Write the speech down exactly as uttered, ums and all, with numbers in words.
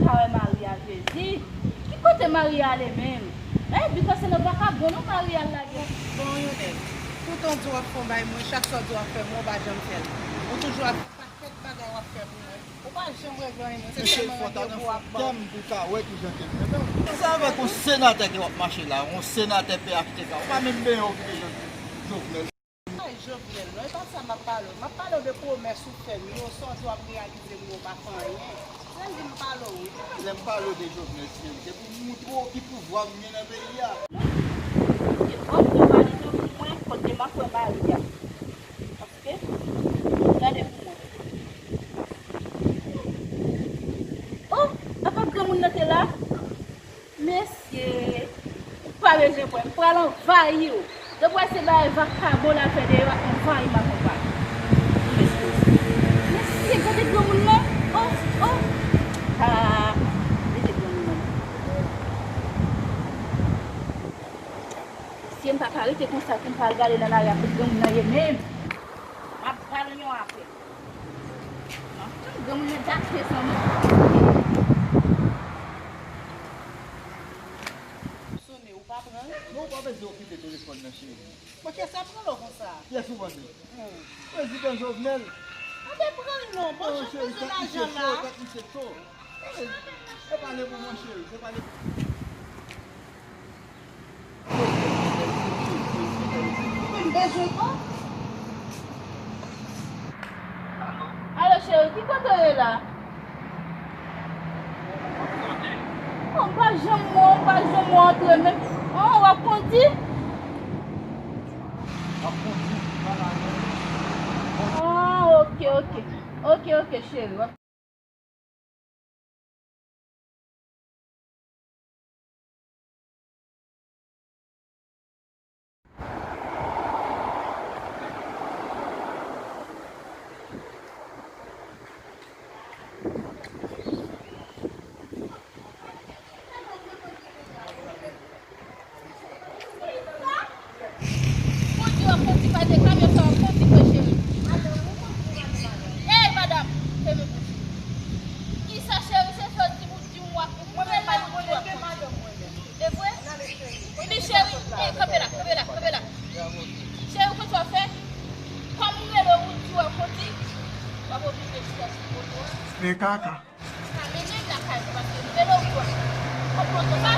Pa wè mari a, Jezi. Ki kote mari a ale menm? Eh, bikòs se nan vakabon non mari a lage. Bon, Yonèl, toutan w di w ap fè yon bagay mwen, chak sa w di w ap fè mwen, ou pa janm fè l. Ou toujou ap fè pakèt bagay w ap fè pou mwen. Ou pa janm regle anyen, mwen. Se sèlman rete pou w ap ban m. Dam pou w ka wè kijan ke m renmen w. Se avèk yon senatè ke w ap mache la, yon senatè P H T K. Ou pa menm benyen w ki te jwenn Jovenel. Ay, Jovenel, non, e pa sa m ap pale w. M ap pale w de pwomès ou fè m yo, sa w di w ap reyalize m yo, w pa fè anyen. Se li m pale w, wi. Lè m pale w de Jovenel, se se pou m moutre w ki pouvwa m gen nan peyi a. Ki bòn de valide pou mwen, kote m ap wè mari a. Paske, gade pou mwen. Oh, apa granmoun nan te la? Mesye, ou pa bezwen kwè, m pral anvayi w. Depi w wè se bagay vakabon l ap fè deyò a, anvayi m ak yon pa. Mesye, gade granmoun nan. Oh, oh. Ah, gade granmoun nan. Mesye, m pa ka rete konsa pou m pa al gade nan lari a kot granmoun nan ye menm. M ap ba l yon apèl. Granmoun nan gate zanmi. Sone, ou pa pran l? Non, ou pa bezwen okipe telefòn nan, cheri. Bon, kiyès ap rele w konsa? Kiyès ou panse? Hmm. Prezidan Jovenel. Anben pran l non, bon, cheri, tèt misye cho, tèt misye cho. Se pale pou mwen, cheri, se pale pou mwen. Ou menm bezwen kò? Alo, cheri, ki kote w ye la? Oh, m pa janm wè w, m pa janm wè w antre menm. Oh, w ap kondi? M ap kondi, m pa la menm. Ah, ok, ok. Ok, ok, cheri. W ap Bondye, w ap kondi, pa de kamyon sa w ap kondi vre, cheri. Ey, madanm, fèmen bouch ou. Kisa, cheri, se sa w di, w di w ap, mwen menm pa kondi w ap kondi. E vre? Epi cheri, ey, kanpe la, kanpe la, kanpe la. Cheri, ou konn sa w ap fè? Kòm m rele w, ou di w ap kondi, w ap oblije chita sou poto a. Men kaka. Sa mennen m lakay mwen, paske m rele w pou w konprann sa,